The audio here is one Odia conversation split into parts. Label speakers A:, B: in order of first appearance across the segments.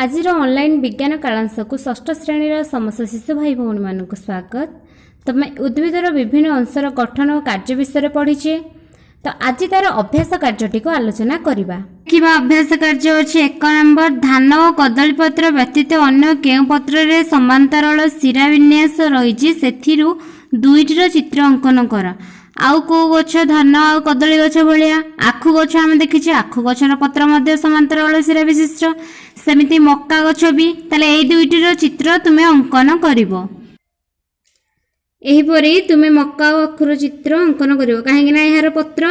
A: ଆଜିର ଅନଲାଇନ୍ ବିଜ୍ଞାନ କାଳାଂଶକୁ ଷଷ୍ଠ ଶ୍ରେଣୀର ସମସ୍ତ ଶିଶୁ ଭାଇ ଭଉଣୀମାନଙ୍କୁ ସ୍ୱାଗତ। ତମେ ଉଦ୍ଭିଦର ବିଭିନ୍ନ ଅଂଶର ଗଠନ ଓ କାର୍ଯ୍ୟ ବିଷୟରେ ପଢ଼ିଛେ ତ, ଆଜି ତାର ଅଭ୍ୟାସ କାର୍ଯ୍ୟଟିକୁ ଆଲୋଚନା କରିବା। ଦେଖିବା, ଅଭ୍ୟାସ କାର୍ଯ୍ୟ ଅଛି 1 ନମ୍ବର। ଧାନ ଓ କଦଳୀ ପତ୍ର ବ୍ୟତୀତ ଅନ୍ୟ କେଉଁ ପତ୍ରରେ ସମାନ୍ତରାଳ ଶିରା ବିନ୍ୟାସ ରହିଛି, ସେଥିରୁ ଦୁଇଟିର ଚିତ୍ର ଅଙ୍କନ କର। ଆଉ କୋଉ ଗଛ ଧାନ ଆଉ କଦଳୀ ଗଛ ଭଳିଆ? ଆଖୁ ଗଛ ଆମେ ଦେଖିଛେ। ଆଖୁ ଗଛର ପତ୍ର ମଧ୍ୟ ସମାନ୍ତରାଳ ଶିରା ବିଶିଷ୍ଟ। ସେମିତି ମକା ଗଛ ବି। ତାହେଲେ ଏଇ ଦୁଇଟିର ଚିତ୍ର ତୁମେ ଅଙ୍କନ କରିବ। ଏହିପରି ତୁମେ ମକା ଓ ଆଖୁର ଚିତ୍ର ଅଙ୍କନ କରିବ, କାହିଁକି ନା ଏହାର ପତ୍ର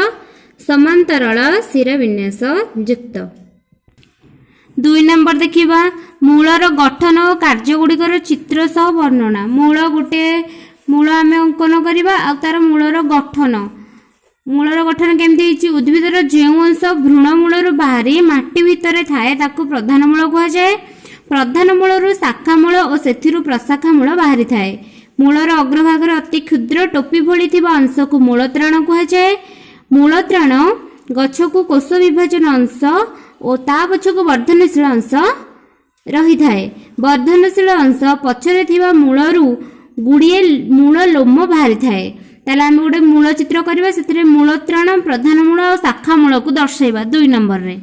A: ସମାନ୍ତରାଳ ଶିରା ବିନ୍ୟାସ ଯୁକ୍ତ। 2 ନମ୍ବର ଦେଖିବା, ମୂଳର ଗଠନ ଓ କାର୍ଯ୍ୟଗୁଡ଼ିକର ଚିତ୍ର ସହ ବର୍ଣ୍ଣନା। ମୂଳ, ଗୋଟେ ମୂଳ ଆମେ ଅଙ୍କନ କରିବା ଆଉ ତାର ମୂଳର ଗଠନ। ମୂଳର ଗଠନ କେମିତି ହେଇଛି? ଉଦ୍ଭିଦର ଯେଉଁ ଅଂଶ ଭ୍ରୂଣ ମୂଳରୁ ବାହାରି ମାଟି ଭିତରେ ଥାଏ, ତାକୁ ପ୍ରଧାନ ମୂଳ କୁହାଯାଏ। ପ୍ରଧାନ ମୂଳରୁ ଶାଖା ମୂଳ ଓ ସେଥିରୁ ପ୍ରଶାଖା ମୂଳ ବାହାରିଥାଏ। ମୂଳର ଅଗ୍ରଭାଗରେ ଅତି କ୍ଷୁଦ୍ର ଟୋପି ଭଳି ଥିବା ଅଂଶକୁ ମୂଳତ୍ରାଣ କୁହାଯାଏ। ମୂଳତ୍ରାଣ ଗଛକୁ କୋଷ ବିଭାଜନ ଅଂଶ ଓ ତା ପଛକୁ ବର୍ଦ୍ଧନଶୀଳ ଅଂଶ ରହିଥାଏ। ବର୍ଦ୍ଧନଶୀଳ ଅଂଶ ପଛରେ ଥିବା ମୂଳରୁ ଗୁଡ଼ିଏ ମୂଳ ଲୋମ ବାହାରିଥାଏ। ତାହେଲେ ଆମେ ଗୋଟେ ମୂଳ ଚିତ୍ର କରିବା, ସେଥିରେ ମୂଳତ୍ରାଣ, ପ୍ରଧାନ ମୂଳ ଆଉ ଶାଖା ମୂଳକୁ ଦର୍ଶାଇବା 2 ନମ୍ବରରେ।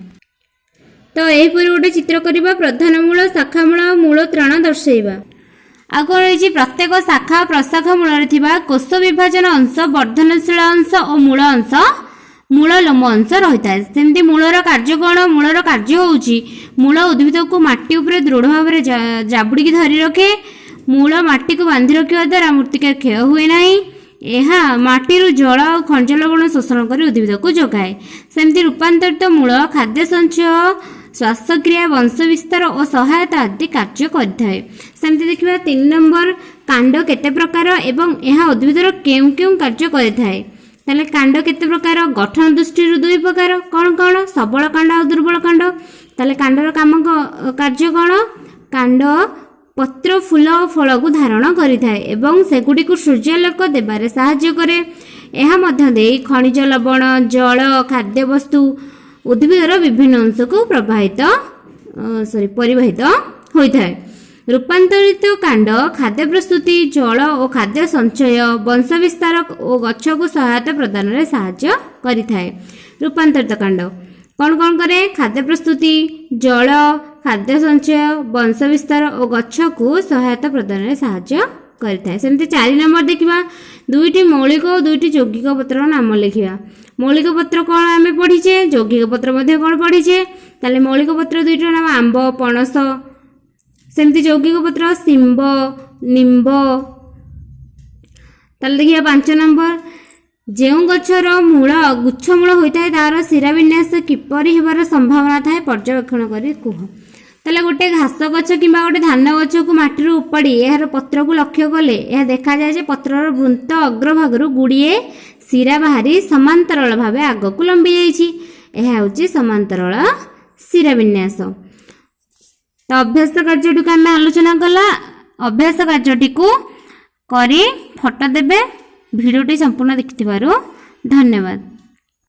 A: ତ ଏହିପରି ଗୋଟେ ଚିତ୍ର କରିବା, ପ୍ରଧାନ ମୂଳ, ଶାଖା ମୂଳ ଆଉ ମୂଳତ୍ରାଣ ଦର୍ଶାଇବା। ଆଉ କ'ଣ ରହିଛି? ପ୍ରତ୍ୟେକ ଶାଖା ପ୍ରଶାଖା ମୂଳରେ ଥିବା କୋଷ ବିଭାଜନ ଅଂଶ, ବର୍ଦ୍ଧନଶୀଳ ଅଂଶ ଓ ମୂଳ ଅଂଶ, ମୂଳ ଲୋମ ଅଂଶ ରହିଥାଏ। ସେମିତି ମୂଳର କାର୍ଯ୍ୟ କ'ଣ? ମୂଳର କାର୍ଯ୍ୟ ହେଉଛି, ମୂଳ ଉଦ୍ଭିଦକୁ ମାଟି ଉପରେ ଦୃଢ଼ ଭାବରେ ଜାବୁଡ଼ିକି ଧରି ରଖେ। ମୂଳ ମାଟିକୁ ବାନ୍ଧି ରଖିବା ଦ୍ୱାରା ମୃତ୍ତିକା କ୍ଷୟ ହୁଏ ନାହିଁ। ଏହା ମାଟିରୁ ଜଳ ଆଉ ଖଣିଜ ଲବଣ ଶୋଷଣ କରି ଉଦ୍ଭିଦକୁ ଯୋଗାଏ। ସେମିତି ରୂପାନ୍ତରିତ ମୂଳ ଖାଦ୍ୟ ସଞ୍ଚୟ, ଶ୍ୱାସକ୍ରିୟା, ବଂଶ ବିସ୍ତାର ଓ ସହାୟତା ଆଦି କାର୍ଯ୍ୟ କରିଥାଏ। ସେମିତି ଦେଖିବା 3 ନମ୍ବର, କାଣ୍ଡ କେତେ ପ୍ରକାର ଏବଂ ଏହା ଉଦ୍ଭିଦର କେଉଁ କେଉଁ କାର୍ଯ୍ୟ କରିଥାଏ? ତାହେଲେ କାଣ୍ଡ କେତେ ପ୍ରକାର? ଗଠନ ଦୃଷ୍ଟିରୁ ଦୁଇ ପ୍ରକାର। କ'ଣ କ'ଣ? ସବଳ କାଣ୍ଡ ଆଉ ଦୁର୍ବଳ କାଣ୍ଡ। ତାହେଲେ କାଣ୍ଡର କାମ, କାର୍ଯ୍ୟ କ'ଣ? କାଣ୍ଡ ପତ୍ର, ଫୁଲ ଓ ଫଳକୁ ଧାରଣ କରିଥାଏ ଏବଂ ସେଗୁଡ଼ିକୁ ସୂର୍ଯ୍ୟାଲୋକ ଦେବାରେ ସାହାଯ୍ୟ କରେ। ଏହା ମଧ୍ୟ ଦେଇ ଖଣିଜ ଲବଣ, ଜଳ, ଖାଦ୍ୟବସ୍ତୁ ଉଦ୍ଭିଦର ବିଭିନ୍ନ ଅଂଶକୁ ପ୍ରବାହିତ, ସରି, ପରିବାହିତ ହୋଇଥାଏ। ରୂପାନ୍ତରିତ କାଣ୍ଡ ଖାଦ୍ୟ ପ୍ରସ୍ତୁତି, ଜଳ ଓ ଖାଦ୍ୟ ସଞ୍ଚୟ, ବଂଶ ବିସ୍ତାର ଓ ଗଛକୁ ସହାୟତା ପ୍ରଦାନରେ ସାହାଯ୍ୟ କରିଥାଏ। ରୂପାନ୍ତରିତ କାଣ୍ଡ କ'ଣ କ'ଣ କରେ? ଖାଦ୍ୟ ପ୍ରସ୍ତୁତି, ଜଳ, ଖାଦ୍ୟ ସଞ୍ଚୟ, ବଂଶ ବିସ୍ତାର ଓ ଗଛକୁ ସହାୟତା ପ୍ରଦାନରେ ସାହାଯ୍ୟ କରିଥାଏ। ସେମିତି 4 ନମ୍ବର ଦେଖିବା, ଦୁଇଟି ମୌଳିକ ଓ ଦୁଇଟି ଯୌଗିକ ପତ୍ରର ନାମ ଲେଖିବା। ମୌଳିକ ପତ୍ର କ'ଣ ଆମେ ପଢ଼ିଛେ, ଯୌଗିକ ପତ୍ର ମଧ୍ୟ କ'ଣ ପଢ଼ିଛେ। ତାହେଲେ ମୌଳିକ ପତ୍ର ଦୁଇଟିର ନାମ ଆମ୍ବ, ପଣସ। ସେମିତି ଯୌଗିକ ପତ୍ର ଶିମ୍ବ, ନିମ୍ବ। ତାହେଲେ ଦେଖିବା 5 ନମ୍ବର, ଯେଉଁ ଗଛର ମୂଳ ଗୁଚ୍ଛମୂଳ ହୋଇଥାଏ, ତାହାର ଶିରା ବିନ୍ୟାସ କିପରି ହେବାର ସମ୍ଭାବନା ଥାଏ, ପର୍ଯ୍ୟବେକ୍ଷଣ କରି କୁହ। ତାହେଲେ ଗୋଟେ ଘାସ ଗଛ କିମ୍ବା ଗୋଟେ ଧାନ ଗଛକୁ ମାଟିରୁ ଉପାଡ଼ି ଏହାର ପତ୍ରକୁ ଲକ୍ଷ୍ୟ କଲେ ଏହା ଦେଖାଯାଏ ଯେ ପତ୍ରର ବୃନ୍ତ ଅଗ୍ରଭାଗରୁ ଗୁଡ଼ିଏ ଶିରା ବାହାରି ସମାନ୍ତରାଳ ଭାବେ ଆଗକୁ ଲମ୍ବି ଯାଇଛି। ଏହା ହେଉଛି ସମାନ୍ତରାଳ ଶିରା ବିନ୍ୟାସ। ତ ଅଭ୍ୟାସ କାର୍ଯ୍ୟଟିକୁ ଆମେ ଆଲୋଚନା କଲା। ଅଭ୍ୟାସ କାର୍ଯ୍ୟଟିକୁ କରି ଫଟୋ ଦେବେ। ଭିଡ଼ିଓଟି ସମ୍ପୂର୍ଣ୍ଣ ଦେଖିଥିବାରୁ ଧନ୍ୟବାଦ।